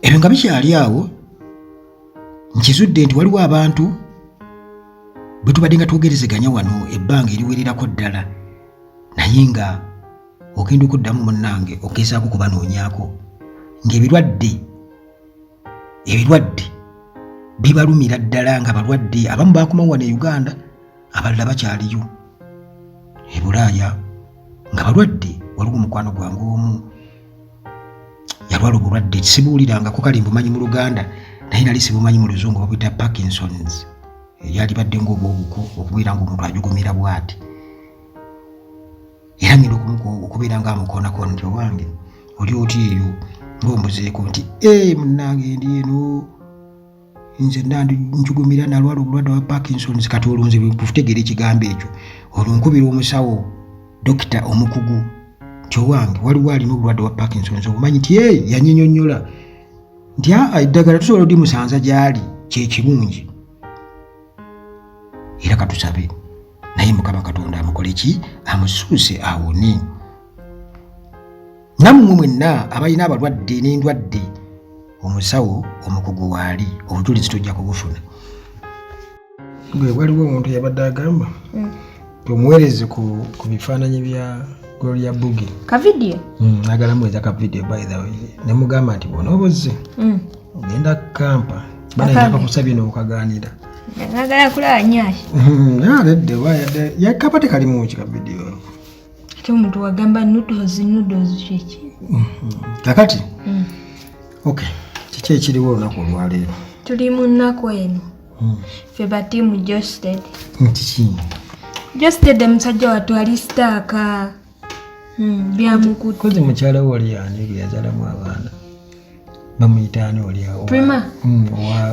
Ebyo nga bikyali awo, nkizudde nti waliwo abantu bwe tubadde nga twogerezeganya wano ebbanga eriwererako ddala, naye nga ogenda okuddamu munnange ogezaako kubanoonyaako ng'ebirwadde ebirwadde bibalumira ddala, nga balwadde. Abamu bakomawo wano e Uganda, abalala bakyaliyo e Bulaaya nga balwadde. Waliwo omukwano gwange omu yalwala obulwadde sibuwulirangako, kale mbumanyi mu Luganda naye nali sibumanyi mu Luzungu, babuyita Parkinsons. Yalibadde ng'obwobuko okubeera ng'omuntu ajugumira bw'ati, era ngenda okubeera nga amukoonako nti, "Owange, oli oti eyo ng'ombuzeeko?" Nti, "E munnange, ndi eno nze nandi njugumira, nalwala obulwadde bwa Parkinsons." Kati olwo nze kutegeera ekigambo ekyo, olwo nkubira omusawo dokita omukugu nti, "Owange, waliwo alina obulwadde bwa Parkinsons, obumanyi?" Nti, "E." Yanyinyonnyola nti, "Aa, eddagala tusobola odimusanza gyali kyekirungi, era katusabe naye Mukama Katonda amukole ki, amusuuse awone." Nammwe mwenna abalina abalwadde n'endwadde, omusawo omukugu waali, obujulizi tujja kubufuna. Gwe waliwo omuntu yabadde agamba omuweereze ku bifaananyi bya Gloria Bugie. Ka video? Agala muweza ka video. By the way, nemugamba nti bw'onooba ozze ogenda kampa banakakusabye n'okagaanira. Agala kulaba nyashi. Nedde oba yakaba tekalimu ki ka video. Ate omuntu wagamba noodles, noodles kiki? Kakati okay, kiki ekiriwo olunaku olwaleero? Tuli mu nnaku eno, ffe ba team Geosteady. Kiki? Geosteady musajja wattu ali stuck, byamukutte. Kozi mukyala we oli ani gwe yazalamu abaana, bamuyita ani oli awo? Prima.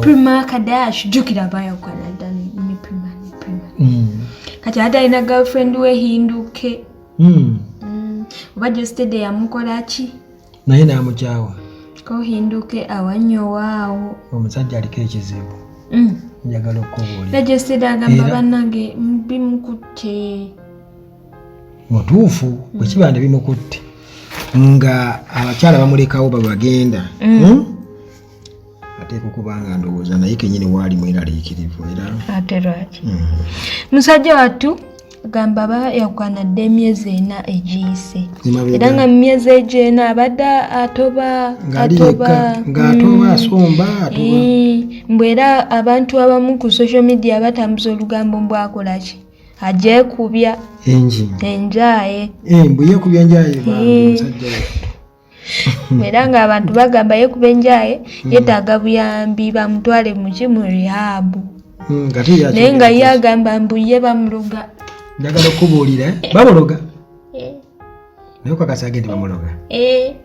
Prima Kardash, jjukira bayawukana dda ne Prima, ne Prima. Kati ate alina girlfriend we Hinduke. Oba Geosteady yamukola ki? Naye n'amukyawa. Ko Hinduke awanyowaawo. Omusajja aliko ekizibu. Njagala okukubuulira. Era Geosteady agamba, "Bannange, bimukutte." Mutuufu, bwe kiba ne bimukutte nga abakyala bamulekawo babagenda. Ateeka okuba nga ndowooza naye kenyini waali mweraliikirivu era. Ate lwaki? Musajja wattu agamba bayawukana dda emyezi 4 egiyise. Emabega. Era nga mu myezi egyo 4 abadde atoba. Ng'ali Atoba. yekka, ng'atoba, asomba, atoba. Eh, mbu era abantu abamu ku social media batambuza olugambo mbu akola ki, agyekubya. Enji? Enjaye. Eh, mbu yeekubya enjaye bambi. Musajja wattu. Era ng'abantu bagamba yekuba enjaye, yeetaaga buyambi, bamutwale muki, mu rehab. Ng'ate ye Naye nga ye akyogera. agamba mbu ye bamuloga. Njagala okubuulira, eh? Bamuloga, naye okakasa agende bamuloga? Eh.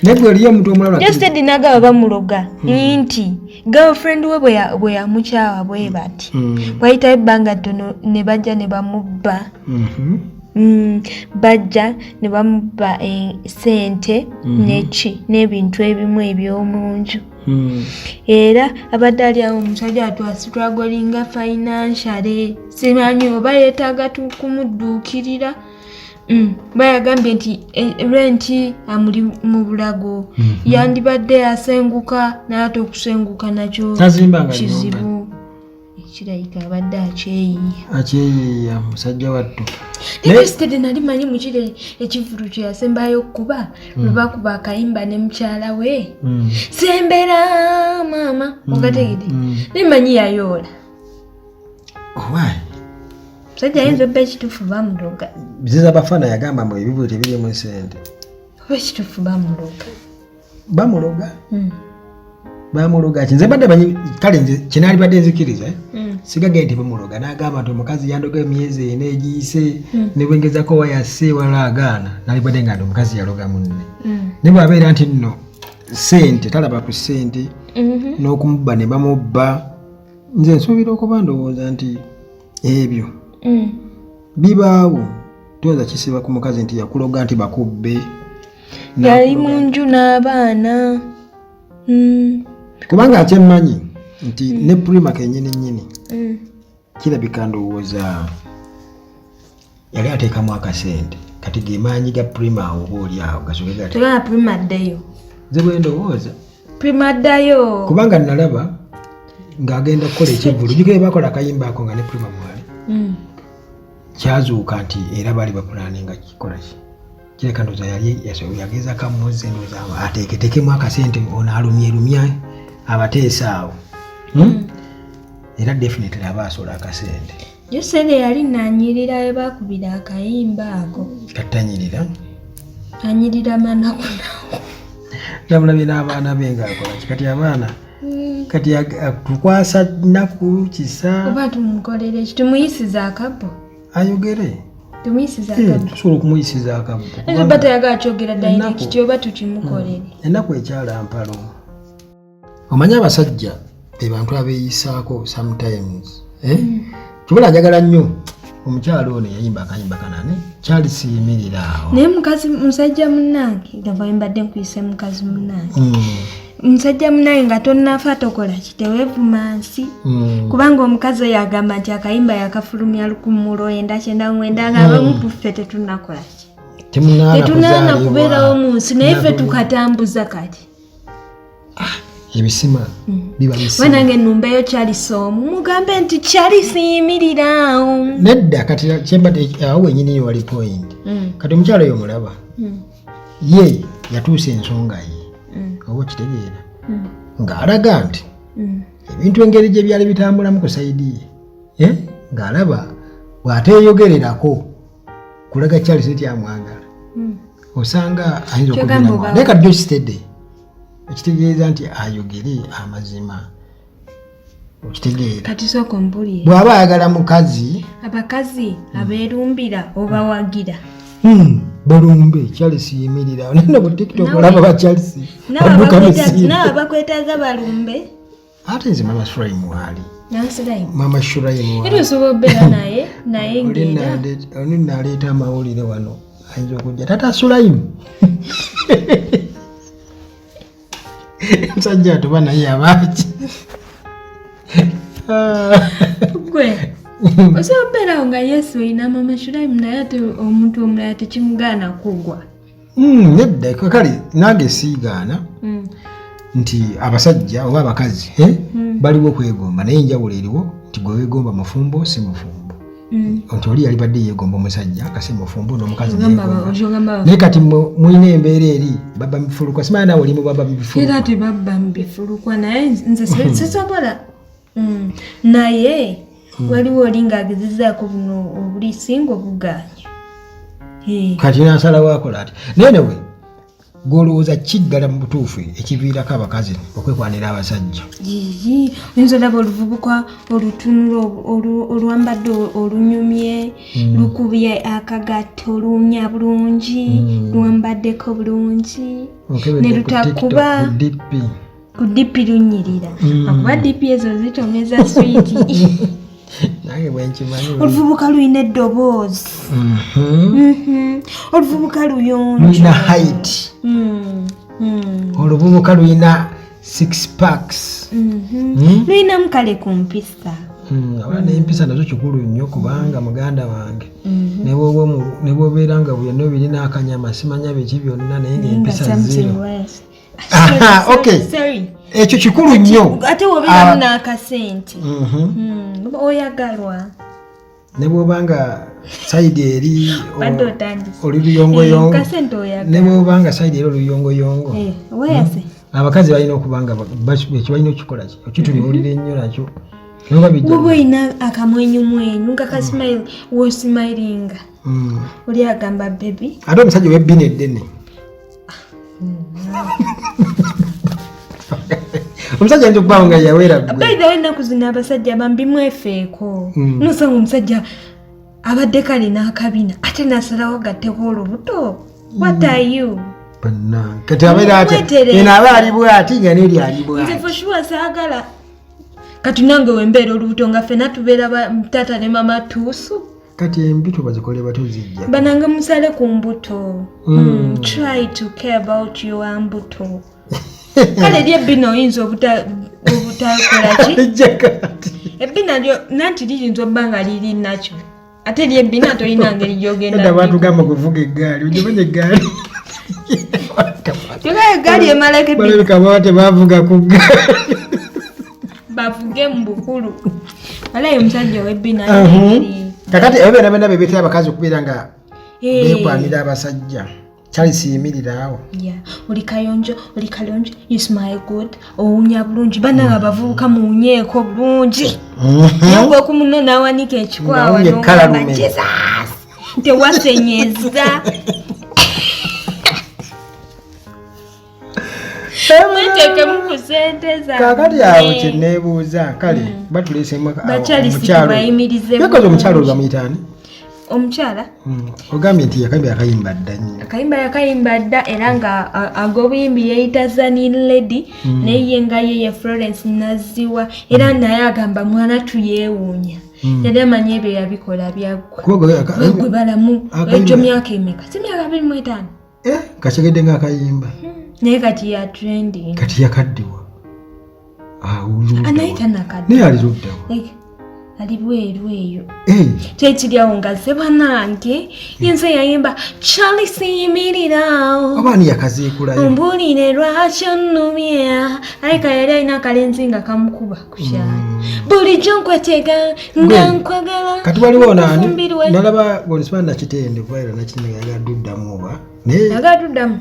Naye gwe oliyo omuntu omulala? Geosteady nagaba bamuloga nti girlfriend we bwe yamukyawa bwe bati, wayitayo ebbanga ttono ne bajja ne bamubba. Bajja ne bamubba sente neki n'ebintu ebimu eby'omu nju. Era abadde ali awo omusajja atwastrugglinga financially, simanyi oba yeetaaga kumudduukirira. Bayagambye nti renti amuli mu bulago, yandibadde asenguka naye ate okusenguka nakyo Tazimbanga. kizibu. Kirabika abadde akyeyiya. Akyeyiya musajja wattu. Geosteady nali manyi mukire ekivulu kye yasembayo okukuba lwe bakuba akayimba ne mukyala we, "Sembera maama", ogategede? Naye manyi yayoola. Owa? Musajja ayinza obba ekituufu bamuloga. Ziza Bafana yagamba mbu ebibulo tebirimu sente. Oba ekituufu bamuloga. Bamuloga. Bamuloga ki? Nze mbadde manyi, kale nze kyenaalibadde nzikiriza, eh? Sigage nti bamuloga n'agamba nti omukazi yandoga emyezi 4 egiyise, ne bwengezako wayase wala agaana, nalibadde nga ndi omukazi yaloga munne. Naye bw'abeera nti nno sente talaba ku sente n'okumubba ne bamubba, nze nsuubira okuba ndowooza nti ebyo bibaawo. Toyinza kisiba ku mukazi nti yakuloga nti bakubbe. Yali mu nju n'abaana. Kubanga akyemmanyi nti ne Prima kenyini nyini kirabika ndowooza yali ateekamu akasente. Kati ge maanyi ga Prima awo oba oli awo gasoke gati. Tugamba Prima addeyo. Nze bwe ndowooza. Prima addayo. Kubanga nalaba ng'agenda kukola ekivvulu, jjukira bakola akayimba ako nga ne Prima mwali. Kyazuuka nti era baali bapulaninga kikola ki? Kireka ndowooza yali yagezaako amuzze, ndowooza ateeketeekemu akasente ono alumyerumya abateesa awo. Era definitely aba asola akasente. Josele yali nanyirira we bakubira akayimba ako. Katanyirira? Anyirira manakunaku. Namulabye n'abaana be ng'akola ki? Kati abaana kati tukwasa nnaku kisa. Oba tumukolere ki? Tumuyisize akabbo? Ayogere. Tumuyisize akabbo. Tusobola okumuyisiza akabbo. Oba tayagala kyogera direct oba tukimukolere. Ennaku ekyala mpalo. Omanyi abasajja be bantu abeeyisaako sometimes. Kibula njagala nnyo omukyalo ono yayimba akayimba kanane Charles yimirira awo. Naye mukazi musajja munnange nga mbadde nkuyise mukazi munnange. Musajja munnange nga tonnafa tokola ki, teweevuma nsi. Kubanga omukazi oyo agamba nti akayimba yakafulumya 1999 nga abamu ku ffe tetunnakola ki. Tetunaana kubeerawo mu nsi naye ffe tukatambuza kati. Ebisima biba bisima. Banange nnumbeyo Charles omu mugambe nti Charles yimirira awo. Nedda kati kyembadde awo wennyini wali point. Kati omukyalo oyo omulaba. Ye yatuusa ensonga ye. Oba okitegeera. Ng'alaga nti ebintu engeri gye byali bitambulamu ku sayidi ye. Ng'alaba bw'ateeyogererako kulaga Charles nti amwagala. Osanga ayinza okubeera naye kati Jositede ekitegeeza nti ayogere amazima. Okitegeera. Kati sooka ombulire. Bw'aba ayagala mukazi. Abakazi abeerumbira obawagira. Balumbe Charles yimirira. Nno ku TikTok olaba ba Charles. Naawe abakwetaaga balumbe. Ate nze Mama Shuraim waali. Mama Shuraim waali. Era osobola obeera naye naye ng'era. Oli naleeta amawulire wano ayinza okujja Tata Shuraim. Musajja atuba naye abaaki. Gwe osobola obeerawo nga Yesu olina Mama Shuraim naye ate omuntu omulala tekimugaana kugwa. Nedda kale nange siigaana nti abasajja oba abakazi baliwo okwegomba naye enjawulo eriwo nti gwe weegomba mufumbo si mufumbo. Nti oli yalibadde yeegomba omusajja nga si mufumbo n'omukazi neegomba. Naye kati mulina embeera eri babba mu bifulukwa, simanyi naawe olimu babba mu bifulukwa. Era tebabba mu bifulukwa naye nze sisobola. Naye waliwo oli ng'agezezzaako buno obuliisi ng'obugaanya. Kati n'asalawo akola ati. Naye newe gw'olowooza ki ddala mu butuufu ekiviirako abakazi okwekwanira abasajja? Yiyi, oyinza olaba oluvubuka olutunula olwambadde olunyumye, lukubye akagatto oluwunya bulungi, lwambaddeko bulungi, ne lutakuba ku DP lunyirira. Akuba DP ezo zitomeza swiiti. Nange bwe nkimanyi. Oluvubuka lulina eddoboozi. Oluvubuka luyonjo. Lulina height. Oluvubuka lulina 6 packs. Lulinamu kale ku mpisa. Abaana n'empisa nazo kikulu nnyo kubanga muganda wange ne bw'obeera nga byonna obirina akanyama simanya biki byonna naye ng'empisa zero. Okay. Ekyo kikulu nnyo. Ate w'obeeramu n'akasente. Oyagalwa. Ne bw'oba nga sayidi eri oli luyongoyongo. Ne bw'oba nga sayidi eri oluyongoyongo. Abakazi balina okuba nga ekyo balina okukikola ki? Okitunuulira ennyo nakyo. Bw'oba olina akamwenyumwenyu nga ka smile w'osmilinga. Oli agamba baby. Ate omusajja ow'ebbina eddene. Omusajja ayinza okuba nga yawera ggwe. By the way, ennaku zino abasajja bambi mwefeeko. Nosanga omusajja abadde kale n'akabina ate n'asalawo gatteko olubuto. What are you? Bannange kati abeera atya? Eno aba ali bw'ati nga n'eri ali bw'ati. Nze for sure saagala. Kati nange wembeera olubuto nga ffenna tubeera taata ne mama tuusu. Kati embuto bazikole batyo zijja. Banange musale ku mbuto. Try to care about your mbuto. Kale eri ebbina oyinza obutakola ki? Ejja kati. Ebbina lyo nanti liyinza obba nga liri nakyo. Ate lyebbina tolina ngeri gyogenda. Batugamba kuvuga eggaali, ojomanya eggaali. Kyokka eggaali emalako ebbina. Balabika baba tebavuga ku ggaali. Bavuge mu bukulu. Walayi omusajja ow'ebbina. Kakati ebyo byonna byonna bye abakazi okubeera nga beekwanira abasajja. Charles yimirira awo. Oli kayonjo, oli kalonjo, you smile good, owunya bulungi. Bannange abavubuka muwunyeeko bulungi. Naye ku munno n'awanika ekikwawa n'ogamba Jesus! Tewasenyeza. Mweteekemu ku ssente zammwe. Kaakati awo kye neebuuza, kale batuleesemu omukyalo. Yakoze omukyalo oyo bamuyita ani? Omukyala? Ogambye nti yakayimba yakayimba dda nnyo. Akayimba yakayimba dda era nga ag'obuyimbi yeeyita Zani Lady, naye ye nga ye ye Florence Nazziwa, era naye agamba mwana tuyeewuunya. Yali amanyi ebyo yabikola byaggwa. Gwe balamu egyo myaka emeka? Si myaka 25? Kakyegedde ng'akayimba. Naye kati ya trending. Kati yakaddiwa. Naye tanakaddiwa. Naye ali luddawa? Ali bweru eyo. Kyekiri awo nga nze bannange, yenze yayimba Charles yimirirawo. Oba ani yakaziikulayo? Ombuulire lwaki onnumya. Aleka yali alina akalenzi nga kamukuba ku kyalo. Bulijjo nkwetega nga nkwagala. Kati waliwo nani? Nalaba Bonsiba Nakitende, kuba Nakitende yagala duddamu oba? Yagala tuddamu.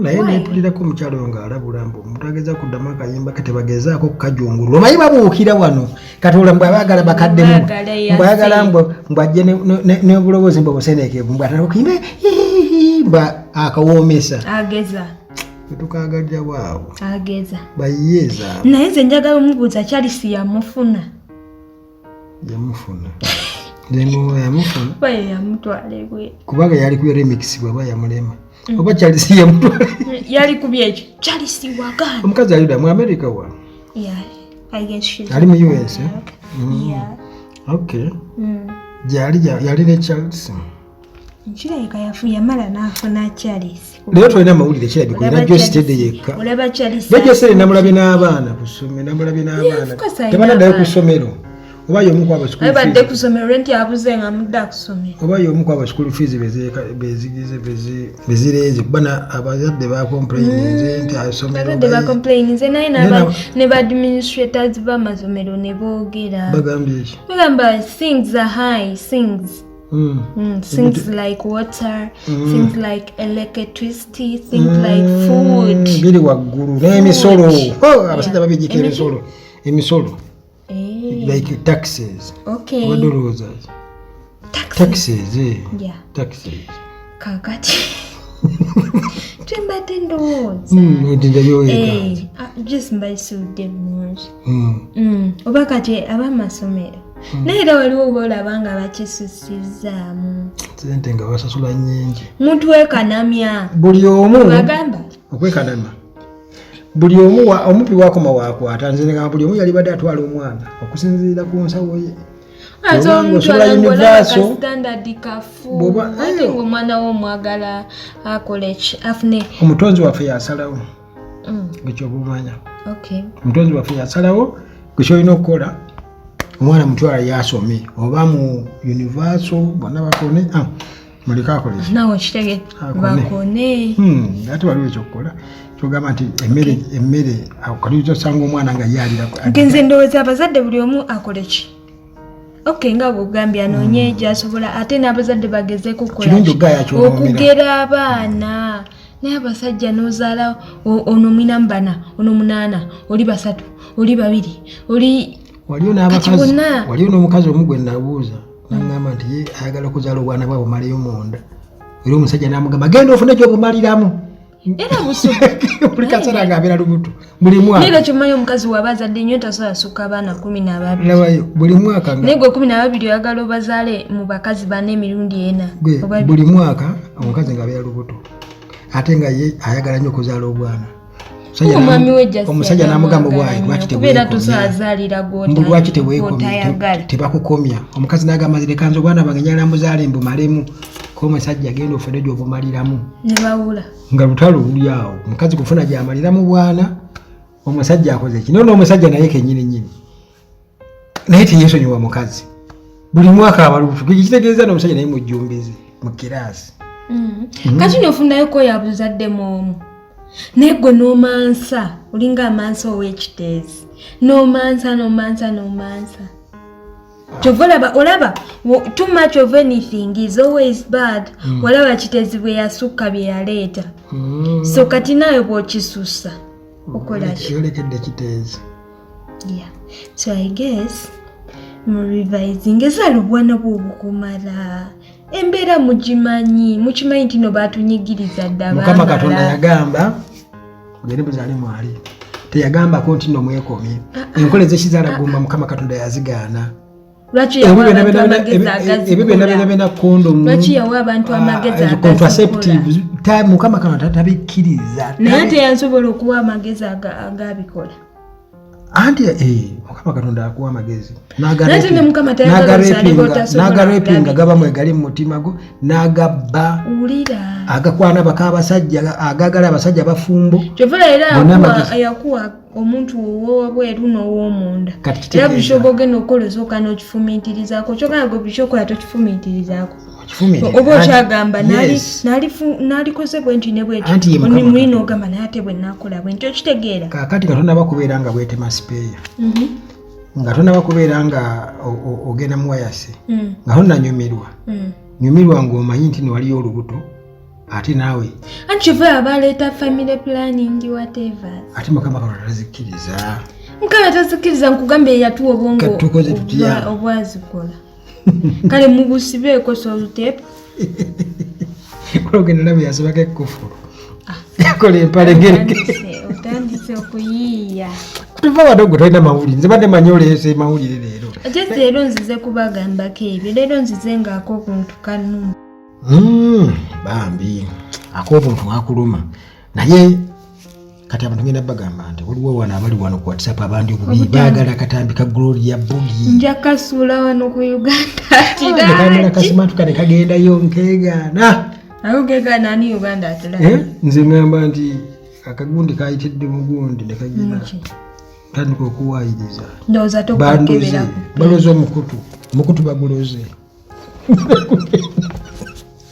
Naye nempulirako omukyalo oyo ng'alabula mbu omuntu ageza kuddamu akayimba ke tebagezaako kukajungulula. Omanyi babuukira wano. Kati olwo mbwe abaagala bakaddemu. Mbwe ayagala mbwe ajje n'obuloboozi mbwe buseneekevu. Mbwe atandika okuyimba mbwe akawoomesa. Ageza. Tetukaagalira waawo. Ageza. Bayiyeeza. Naye nze njagala omubuuza Charles yamufuna. Yamufuna. Yamufuna. Oba ye yamutwala ebweru. Kubanga yali ku remix bw'aba yamulema. Oba Charles yamutwala. Yali ku byekyo. Charles wagaana. Omukazi ali mu America wa? Yeah. I guess she's ali mu US. Yeah. Okay. Yali yali ne Charles. Kirabika yafu yamala n'afuna Charles. Leero tolina amawulire kirabika olina Jostede yekka. Olaba Charles. Ne Jostede namulabye n'abaana ku ssomero, namulabye n'abaana. Tebanaddayo ku ssomero. Oba y'omu ku abo school fees. Badde ku ssomero renti abuze nga mudda ku ssomero. Oba y'omu ku abo school fees bezigize bezireeze kuba abazadde bacomplaininze nti asomero. Abazadde bacomplaininze naye ne ba administrators b'amasomero ne boogera. Bagambye ki? Bagamba things are high, things. Things like water, things like electricity, things like food. Biri waggulu n'emisolo. Abasajja babijjika emisolo. Emisolo. Like taxes. Okay. What do those? Taxes. Yeah. Taxes. Kakati. Twembadde ndowooza. Just mbaisudde bulungi. Oba kati ab'amasomero. Naye era waliwo boolaba nga bakisusizaamu. Ssente nga basasula nnyingi. Mutwekanamya. Buli omu. Bagamba. Okwekanama. Buli omu omupi wakoma wakwata nze ngamba buli omu yali badde atwala omwana okusinziira ku nsawo ye. Ate omutwala ng'olaba standard kafu. Ate ng'omwana wo omwagala akole ki afune. Omutonzi waffe yasalawo. Ekyo obumanya. Okay. Omutonzi waffe yasalawo gwe ky'olina okukola omwana mutwala yasome oba mu universal bonna bakone. Muleke akole ki? Naawe okitege bakone. Ate waliwo ekyokukola kyogamba nti emmere kati osanga omwana nga ye alira. Nze ndowooza abazadde buli omu akole ki? Okay, nga bw'ogambye anoonye gy'asobola ate n'abazadde bagezeeko okugera abaana. Naye abasajja n'ozaala ono mwina mu bana, ono munaana, oli basatu, oli babiri, oli waliyo n'abakazi, waliyo n'omukazi omu gwe nabuuza n'aŋŋamba nti ye ayagala okuzaala obwana bwe abumaleyo munda. Era omusajja n'amugamba genda ofune gy'obumaliramu. Era busuku. Buli kaseera ng'abeera lubuto. Buli mwaka. Naye ky'omanyi omukazi w'aba azadde nnyo tasobola sukka abaana 12. Labayo buli mwaka nga. Naye gwe 12 oyagala obazaale mu bakazi bana emirundi ena. Buli mwaka omukazi ng'abeera lubuto. Ate nga ye ayagala nnyo okuzaala obwana. Omusajja n'amugamba bwayi lwaki teweekomya tebakukomya. Omukazi n'agamba nti leka nze obwana bwange njagala mbuzaale mbumalemu. Ko omusajja genda ofune gy'obumaliramu. Ne bawula. Nga lutalo luli awo. Omukazi kufuna gy'amaliramu bwana, omusajja akoze ki? Naye n'omusajja naye kennyini nnyini. Naye teyeesonyiwa mukazi. Buli mwaka abalubuto, kitegeeza n'omusajja naye mujjumbize mu kiraasi. Kati nofunayoko yabuzaddemu omu, naye gwe n'omansa, olinga amansa ow'ekiteezi, n'omansa, n'omansa, n'omansa. Kyova olaba too much of anything is always bad. Olaba Kiteezi bwe yasukka bye yaleeta. So kati naawe bw'okisusa okola ki? Yolekedde Kiteezi. Yeah, so I guess mu revising ezaala obwana bwe obukumala, embeera mugimanyi, mukimanyi nti no batunyigiriza dda. Mukama Katonda baamala. yagamba mugende muzaale mwali, teyagambako nti no mwekomye. Enkola ez'ekizaala gumba Mukama Katonda yazigaana. Lwaki Ebyo yawa byonna abantu byonna, amagezi ebyo byonna byonna agazikola? Byonna, kondomu, Lwaki yawa abantu amagezi agazikola? contraceptives, Mukama Katonda tabikkiriza. Naye ate yansobola okuwa amagezi agabikola. Anti Mukama Katonda akuwa amagezi. Naye ate ne Mukama tayagala ozaale b'otasobola N'agarepinga kulabirira. gaba mwegali mu mutima gwo n'agabba Wulira. agakwana baka abasajja agagala abasajja abafumbo. Kyova era Bonna amagezi. Yakuwa omuntu ow'owabweru n'ow'omunda. Kati Era kitegeeza buli kyoba ogenda okukola osooka n'okifumiitirizaako. Kyogamba gwe buli kyokola tokifumiitirizaako. Okifumiitiriza. Oba okyagamba Yes. nalikoze bwe nti ne bwe Anti ye nti Mukama muli Katonda. n'ogamba naye ate bwe nakola bwe nti, okitegeera? Kaakati katonda bakubeera nga bwetema sipeeya, nga tonaba kubeera nga ogenda mu wayase, nga tonnanyumirwa, nyumirwa ng'omanyi nti newaliyo olubuto ate naawe. Anti kyova abaleeta family planning, whatever. Ate Mukama Katonda tazikkiriza. Mukama tazikkiriza, nkugambye, yatuwa obwongo Kati tukoze tutya? Obwazikola. Kale mubusibeeko sellotape. Ologenda laba yasibako ekkufulu, yakola empale ngereke. Otandise okuyiiya. Tuva wano, gwe tolina mawulire. Nze badde manyi oleese mawulire leero. Ate leero nzize kubagambako ebyo, leero nzize ngaakobuntu kanuma. Bambi ak'obuntu kakuluma, naye kati abantu ngenda bagamba nti waliwo wano abali wano ku WhatsApp abandi obubi baagala akatambi ka Gloria Bugi. Nja kasuula wano ku Uganda. Nekamala kasimatuka ne kagendayo nkeegaana. Ayogegaana ani? Uganda atulaba. Eh, nze ŋŋamba nti akagundi kayitidde mugundi ne kagenda tandika okuwaayiriza. Ndowooza Bandoze. tokakebera. Baloze omukutu, omukutu baguloze.